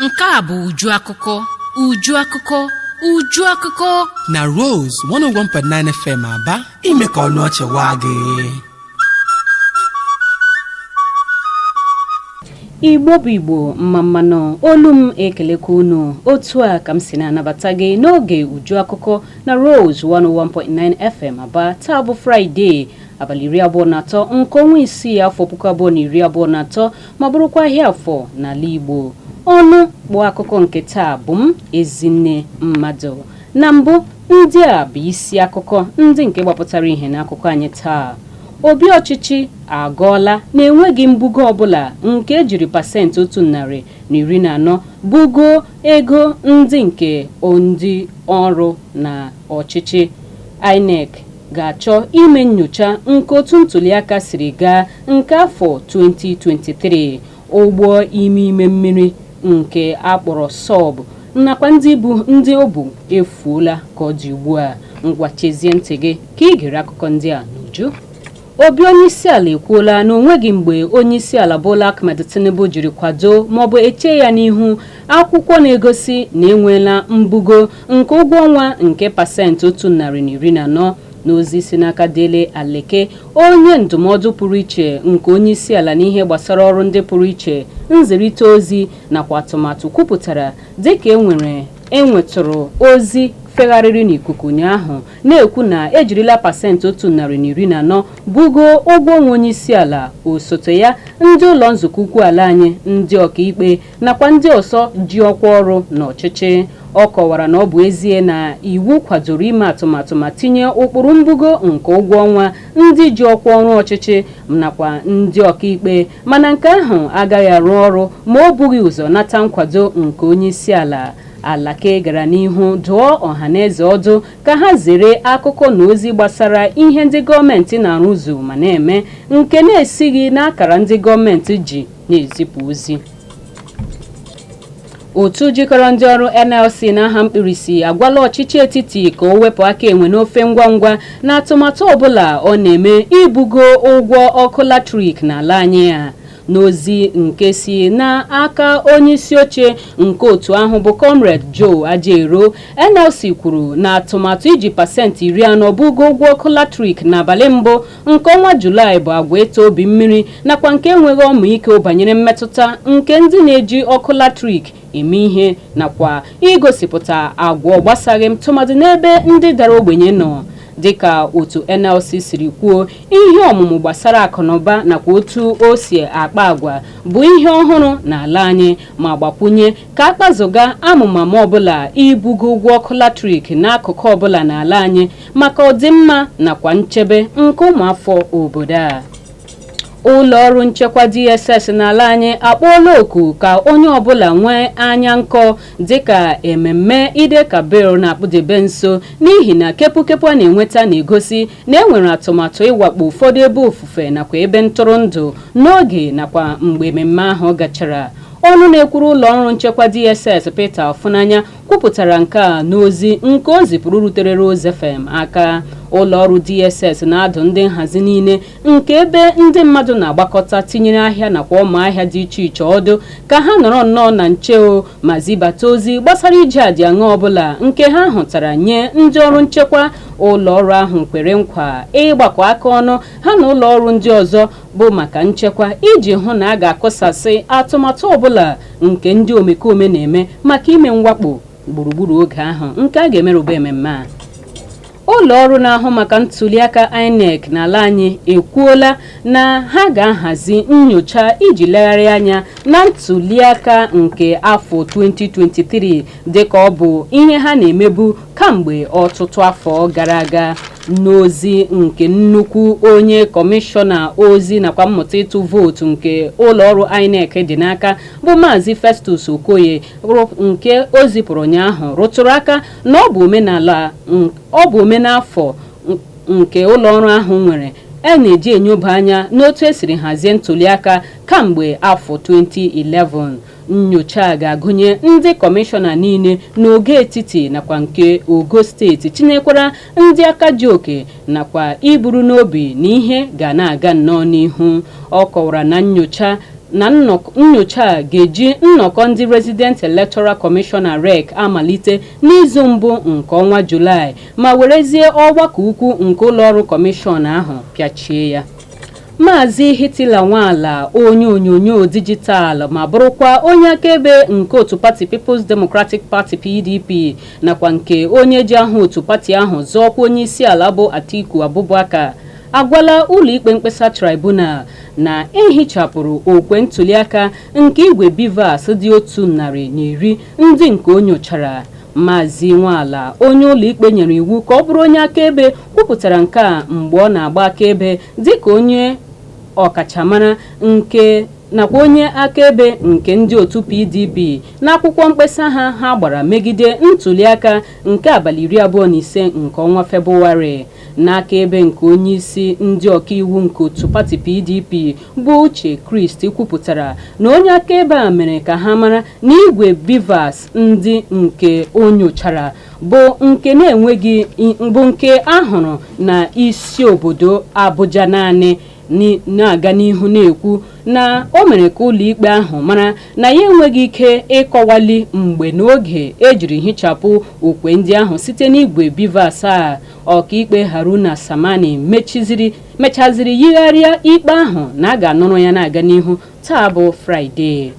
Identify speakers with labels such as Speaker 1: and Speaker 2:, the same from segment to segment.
Speaker 1: Nke a bụ uju akụkọ, uju akụkọ, uju akụkọ.
Speaker 2: Na Rose 101.9 FM Aba, ime ka ọnụ ọchị waa gị.
Speaker 3: Igbo bụ Igbo, mma mma nụ. Olu m ekelekwa unu. Otu a ka m si na-anabata gị n'oge uju akụkọ na Rose 101.9 FM Aba. Taa bụ Fraịde, abalị 23 nke ọnwa isii, afọ 2023, ma bụrụkwa ahịa Afọ n'ala Igbo. Ọnụ kpụ akụkọ nke taa bụ m, Ezinne Mmadụ. Na mbụ, ndị a bụ isi akụkọ ndị nke gbapụtara ihe n'akụkọ anyị taa. Obi ọchịchị agọọla na enweghị mbugo ọbụla nke ejiri pasentị 114 bugo ego ndị nke ndị ọrụ na ọchịchị. INEC ga-achọ ime nnyocha nke otu ntuliaka siri gaa nke afọ 2023. Ụgbọ ime ime mmiri nke a kpọrọ sub nakwa ndị bu ndị o bu efuola ka ọ dị ugbu a. Ngwa, chezie ntị gị ka ị gere akụkọ ndị a n'uju. Obi onyeisiala ekwuola na o nweghị mgbe onyeisiala Bola Ahmed Tinubu jiri kwado maọbụ eche ya n'ihu akwụkwọ na-egosi na enweela mbugo nke ụgwọ ọnwa nke pasentị 114. N'ozi si n'aka Dele Aleke, onye ndụmọdụ pụrụ iche nke onyeisiala n'ihe gbasara ọrụ ndị pụrụ iche, nzirịta ozi nakwa atụmatụ, kwupụtara dịka enwere enwetụrụ ozi fegharịrị n'ikuku ụnyaahụ na-ekwu na ejirila pasentị 114 bugo ụgwọ ọnwa onyeisiala, osote ya, ndị ụlọ nzukọ ukwu ala anyị, ndị ọkaikpe nakwa ndị ọzọ ji ọkwa ọrụ n'ọchịchị. Ọ kọwara na ọ bụ ezie na iwu kwadoro ime atụmatụ ma tinye ụkpụrụ mbugo nke ụgwọ ọnwa ndị ji ọkwa ọrụ ọchịchị nakwa ndị ọkaikpe, mana nke ahụ agaghị arụ ọrụ ma o bughị ụzọ nata nkwado nke onyeisiala. Alake gara n'ihu dụọ ọhaneze ọdụ ka ha zere akụkọ na ozi gbasara ihe ndị gọọmenti na-arụzu ma na-eme nke na-esighị n'akara ndị gọọmenti ji na-ezipụ ozi. Otu jikọrọ ndị ọrụ NLC n'aha mkpirisi agwala ọchịchị etiti ka o wepụ aka enwe n'ofe ngwa ngwa na atụmatụ ọbụla ọ na-eme ibugo ụgwọ ọkụ latrik n'ala anyị a. N'ozi nke si n'aka onye isi oche nke otu ahụ bụ Comrade Joe Ajaero, NLC kwuru na atụmatụ iji pasentị 40 bugo ụgwọ ọkụ latrik n'abalị mbụ nke ọnwa Julaị bụ agwa ịta obi mmiri nakwa nke enweghị ọmịiko banyere mmetụta nke ndị na-eji ọkụ latrik eme ihe nakwa igosipụta agwa ọgbasaghị m, tụmadị n'ebe ndị dara ogbenye nọ. Dịka otu NLC siri kwuo, ihe ọmụmụ gbasara akụnụba nakwa otu o si akpa agwa bụ ihe ọhụrụ n'ala anyị, ma gbakwunye ka akpazụga amụmamụ ọbụla ibugo ụgwọ ọkụ latrik n'akụkụ ọbụla n'ala anyị maka ọdịmma nakwa nchebe nke ụmụafọ obodo a. Ụlọ ọrụ nchekwa DSS n'ala anyị akpọọla oku ka onye ọbụla nwee anya nkọ dịka ememme Eid Kabir na-akpụdebe nso, n'ihi na kepụkepụ a na-enweta na-egosi na e nwere atụmatụ ịwakpo ụfọdụ ebe ofufe nakwa ebe ntụrụndụ n'oge nakwa mgbe ememme ahụ gachara. Ọnụ na-ekwuru ụlọ ọrụ nchekwa DSS, Peter Afunanya, kwupụtara nke a n'ozi nke o zipụrụ rutere Rose FM aka. Ụlọ ọrụ DSS na-adụ ndị nhazi niile nke ebe ndị mmadụ na-agbakọta, tinyere ahịa nakwa ọma ahịa dị iche iche, ọdụ ka ha nọrọ nnọọ na nche o ma zibata ozi gbasara ije adị aṅa ọbụla nke ha hụtara nye ndị ọrụ nchekwa. Ụlọ ọrụ ahụ kwere nkwa ịgbakọ aka ọnụ ha na ụlọ ọrụ ndị ọzọ bụ maka nchekwa iji hụ na a ga-akụsasị atụmatụ ọbụla nke ndị omekome na-eme maka ime mwakpo gburugburu oge ahụ nke a ga-emerụba ememme a. Ụlọ ọrụ na-ahụ maka ntuliaka INEC n'ala anyị ekwuola na ha ga-ahazi nnyocha iji legharị anya na ntuliaka nke afọ 2023, dịka ọ bụ ihe ha na-emebu kamgbe ọtụtụ afọ gara aga. N'ozi nke nnukwu onye kọmishọna ozi nakwa mmụta ịtụ vootu nke ụlọ ọrụ INEC dị n'aka, bụ Maazị Festus Okoye, nke o zipụrụ ụnyaahụ, rụtụrụ aka na ọ bụ omenala, ọ bụ omenafọ nke ụlọ ọrụ ahụ nwere a na-eji enyoba anya n'otu esiri hazie ntuliaka kamgbe afọ 2011. Nnyocha a ga-agụnye ndị kọmishọna niile n'ogo etiti nakwa nke ogo steeti, tinyekwara ndị aka ji oke, nakwa iburu n'obi na ihe ga na-aga nnọọ n'ihu. Ọ kọwara na nnyocha Na nnyocha a ga-eji nnọkọ ndị Resident Electoral Commissioner REC amalite n'izu mbụ nke ọnwa Julaị, ma werezie ọgbakọ ukwu nke ụlọọrụ kọmishọn ahụ pịachie ya. Maazị Hitila Nwala, onye onyonyo dijitalụ ma bụrụkwa onye akaebe nke otu pati People's Democratic Party, PDP, nakwa nke onye ji aha otu pati ahụ zọọkwa onye isi ala bụ Atiku Abubakar, agwala ụlọikpe mkpesa tribunal na ehichapụrụ okwe ntuliaka nke igwe BVAS dị 110 ndị nke o nyochara. Maazị Nwala, onye ụlọikpe nyere iwu ka ọ bụrụ onye akaebe, kwupụtara nke a mgbe ọ na-agba akaebe dịka onye ọkachamara nke nakwa onye akaebe nke ndị otu PDP n'akwụkwọ mkpesa ha gbara megide ntuliaka nke abalị 25 nke ọnwa Febụwarị. N'akaebe nke onye isi ndị ọkaiwu nke otu pati PDP bụ Uche Christ kwupụtara na onye akaebe a mere ka ha mara na igwe BVAS ndị nke o nyochara bụ nke na-enweghị, bụ nke ahụrụ na isi obodo Abuja naanị. Na-aga n'ihu na-ekwu na o mere ka ụlọikpe ahụ mara na ya enweghị ike ịkọwali mgbe na oge ejiri hichapụ okwe ndị ahụ site n'igwe BVAS a. Ọkaikpe Haruna Samani mechiziri mechaziri yigharịa ikpe ahụ na a ga-anụrụ ya na-aga n'ihu taa bụ Fraịde.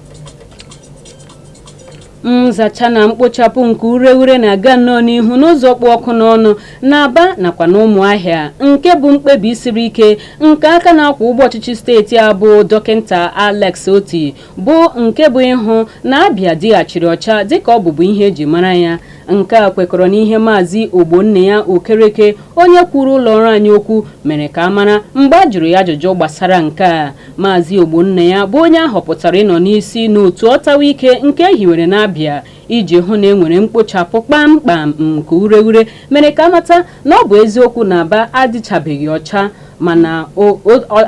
Speaker 3: Nzacha na mkpochapụ nke ureghure na-aga nnọọ n'ihu n'ụzọ kpụ ọkụ n'ọnụ n'Aba nakwa n'Ụmụahịa, nke bụ mkpebi siri ike nke aka na-akwụ ụgbọ ọchịchị steeti a bụ Dọkịta Alex Otti, bụ nke bụ ịhụ na Abịa dịghachiri ọcha dịka ọ bụbu ihe eji mara ya. Nke a kwekọrọ n'ihe Maazị Ogbonne ya Okereke, onye kwuru ụlọ ọrụ anyị okwu, mere ka a mara mgbe a jụrụ ya ajụjụ gbasara nke a. Maazị Ogbonne ya bụ onye a họpụtara ịnọ n'isi n'otu ọtawa ike nke e hiwere n'Abịa iji hụ na e nwere mkpochapụ kpamkpam nke ureghure, mere ka amata na ọ bụ eziokwu na Aba adịchabeghị ọcha, mana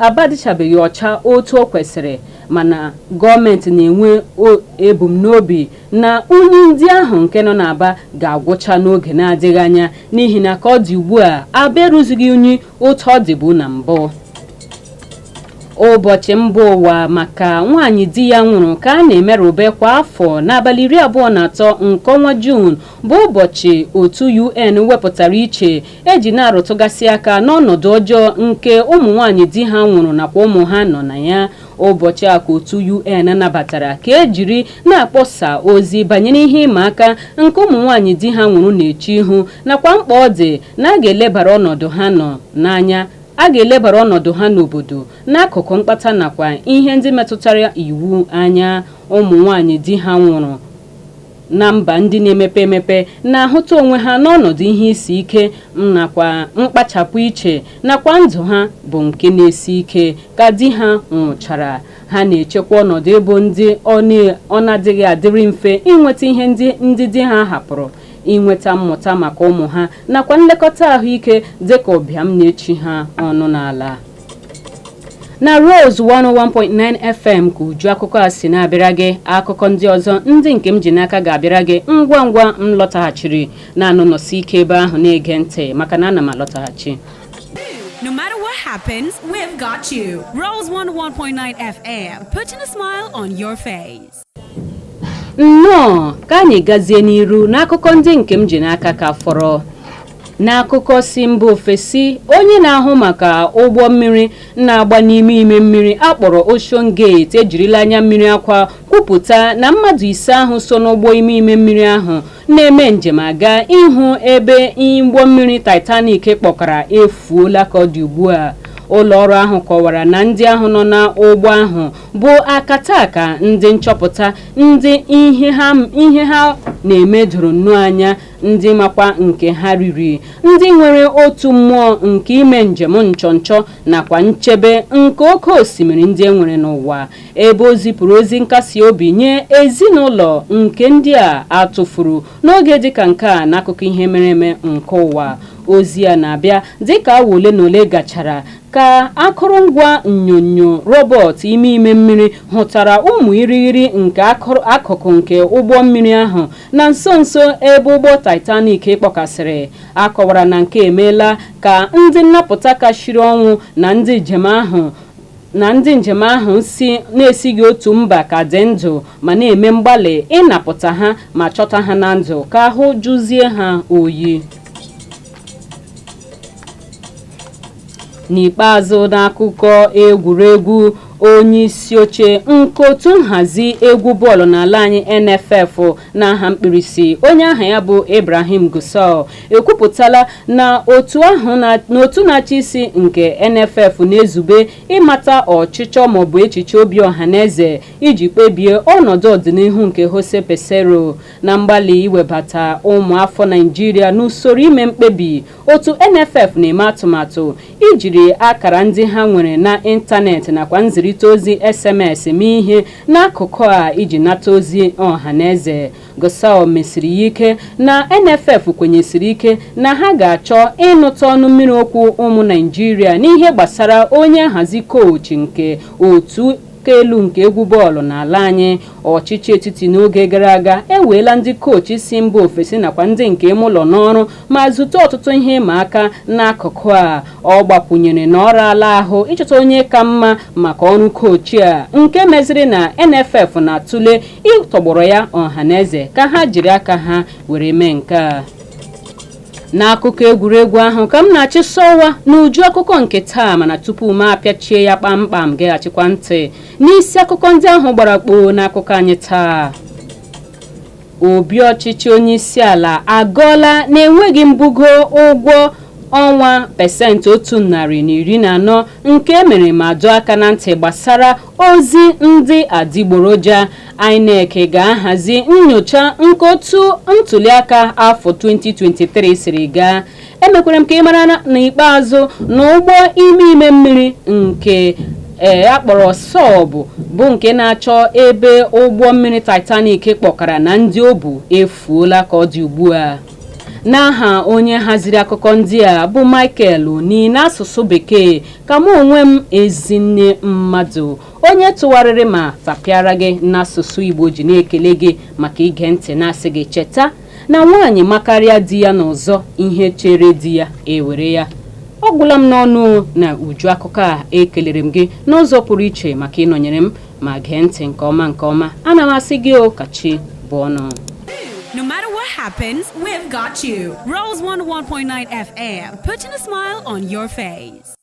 Speaker 3: Aba adịchabeghị ọcha otu o kwesịrị, mana gọọmenti na-enwe ebumnobi na unyi ndị ahụ nke nọ n'Aba ga-agwụcha n'oge na-adịghị anya, n'ihi na ka ọ dị ugbu a, Aba eruzighị unyi otu ọ dịbu na mbụ. Ụbọchị mba ụwa maka nwaanyị di ya nwụrụ ka a na-emerube kwa afọ n'abalị 23 nke ọnwa Juun, bụ ụbọchị otu UN wepụtara iche eji na-arụtụgasị aka n'ọnọdụ ọjọọ nke ụmụ nwaanyị di ha nwụrụ nakwa ụmụ ha nọ na ya. Ụbọchị a ka otu UN nabatara ka ejiri na-akpọsa ozi banyere ihe ịma aka nke ụmụ nwaanyị di ha nwụrụ na-eche ihu, nakwa mkpa ọ dị na a ga-elebara ọnọdụ ha nọ n'anya, a ga-elebara ọnọdụ ha n'obodo n'akụkụ mkpata nakwa ihe ndị metụtara iwu anya. Ụmụ nwaanyị di ha nwụrụ na mba ndị na-emepe emepe na-ahụta onwe ha n'ọnọdụ ihe isi ike nakwa mkpachapụ iche, nakwa ndụ ha bụ nke na-esi ike ka di ha nwụchara. Ha na-echekwa ọnọdụ ịbụ ndị ọ na-adịghị adịrị mfe inweta ihe ndị di ha hapụrụ, inweta mmụta maka ụmụ ha nakwa nlekọta ahụike, dịka ụbịam na-echi ha ọnụ n'ala. Na Rose 101.9 FM ka uju akụkọ a si na-abịara gị. Akụkọ ndị ọzọ ndị nke m ji n'aka ga-abịara gị ngwa ngwa m lọtaghachiri. Na-anụ nọsi ike ebe ahụ na-ege ntị, maka na ana m alọtaghachi.
Speaker 1: No matter what happens, we've got you. Rose 101.9 FM, putting a smile on your face.
Speaker 3: Nnọọ, ka anyị gazie n'iru n'akụkọ ndị nke m ji n'aka ka fọrọ. N'akụkọ si mba ofesi, onye na-ahụ maka ụgbọ mmiri na-agba n'ime ime mmiri akpọrọ Ocean Gate ejirila anya mmiri akwa kwupụta na mmadụ 5 ahụ so n'ụgbọ ime ime mmiri ahụ na-eme njem aga ịhụ ebe ụgbọ mmiri Titanic kpọkara efuola ka ọ dị ugbu a. Ụlọ ọrụ ahụ kọwara na ndị ahụ nọ n'ụgbọ ahụ bụ akataka ndị nchọpụta, ndị ihe ha na-eme doro nnọọ anya, ndị makwa nke ha riri, ndị nwere otu mmụọ nke ime njem nchọnchọ nakwa nchebe nke oke osimiri ndị e nwere n'ụwa, ebe o zipụrụ ozi nkasi obi nye ezinụlọ nke ndị a atụfuru n'oge dịka nke a n'akụkọ ihe mere eme nke ụwa. Ozi a na-abịa dịka awa ole na ole gachara ka akụrụngwa nyonyo robot ime ime mmiri hụtara ụmụ irighiri nke akụkụ nke ụgbọ mmiri ahụ na nso nso ebe ụgbọ Titanic kpọkasịrị. Akọwara na nke emeela ka ndị nnapụta kachiri ọnwụ na ndị njem ahụ. Na ndị njem ahụ si na-esighị otu mba ka dị ndụ ma na-eme mgbalị ịnapụta ha ma chọta ha na ndụ ka ahụ jụzie ha oyi. N'ikpeazụ, n'akụkọ egwuregwu, onye isi oche nke otu nhazi egwu bọọlụ n'ala anyị NFF n'aha mkpirisi, onye aha ya bụ Ibrahim Gusau, ekwupụtala na otu ahụ n'otu na-achị isi nke NFF na-ezube ịmata ọchịchọ maọbụ echiche obi ọhaneze iji kpebie ọnọdụ ọdịnihu nke Jose Peseiro. Na mgbalị iwebata ụmụafọ Naijiria n'usoro ime mkpebi, otu NFF na-eme atụmatụ ijiri akara ndị ha nwere na ịntanetị nakwa nzirịta ozi SMS mee ihe n'akụkụ a iji nata ozi ọhaneze. Gusau mesiri ya ike na NFF kwenyesiri ike na ha ga-achọ ịnụta ọnụ mmiri okwu ụmụ Naijiria n'ihe gbasara onye nhazi kochi nke otu elu nke egwu bọọlụ n'ala anyị. Ọchịchị etiti n'oge gara aga eweela ndị kochi si mba ofesi nakwa ndị nke ime ụlọ n'ọrụ ma zute ọtụtụ ihe ịma aka n'akụkụ a. Ọ gbakwunyere na ọ raala ahụ ịchọta onye ka mma maka ọrụ kochi a, nke meziri na NFF na-atụle ịtọgbọrọ ya ọhaneze ka ha jiri aka ha were mee nke a. N'akụkọ egwuregwu ahụ ka m na-achịsa ọwa n'uju akụkọ nke taa, mana tupu m apịachie ya kpamkpam, geghachikwa ntị n'isi akụkọ ndị ahụ gbara kpoo n'akụkọ anyị taa. Obi ọchịchị onye isi ala agọọla na-enweghị mbugo ụgwọ ọnwa 114% nke emere ma dọọ aka na ntị gbasara ozi ndị adịgboroja. INEC ga-ahazi nyocha nke otu ntuliaka afọ 2023 siri gaa. Emekwere m ka ị mara n'ikpeazụ na ụgbọ ime ime mmiri nke ee akpọrọ sọbụ bụ nke na-achọ ebe ụgbọ mmiri Titanic kpọkara na ndị obu efuola ka ọ dị ugbu a. N'aha onye haziri akụkọ ndị a bụ Michael Oni n'asụsụ Bekee, ka mụ onwe m, Ezinne Mmadụ, onye tụgharịrị ma tapịara gị n'asụsụ Igbo, ji na-ekele gị maka ige ntị, na-asị gị cheta na nwaanyị makarịa di ya n'ụzọ, ihe chere di ya ewere ya. Ọ gwụla m n'ọnụ na uju akụkọ a. Ekelere m gị n'ụzọ pụrụ iche maka ịnọnyere m ma gee ntị nke ọma nke ọma. Ana m asị gị o kachi bụ ọnụ.
Speaker 1: No matter what happens, we've got you. Rose 101.9 FM, putting a smile on your face.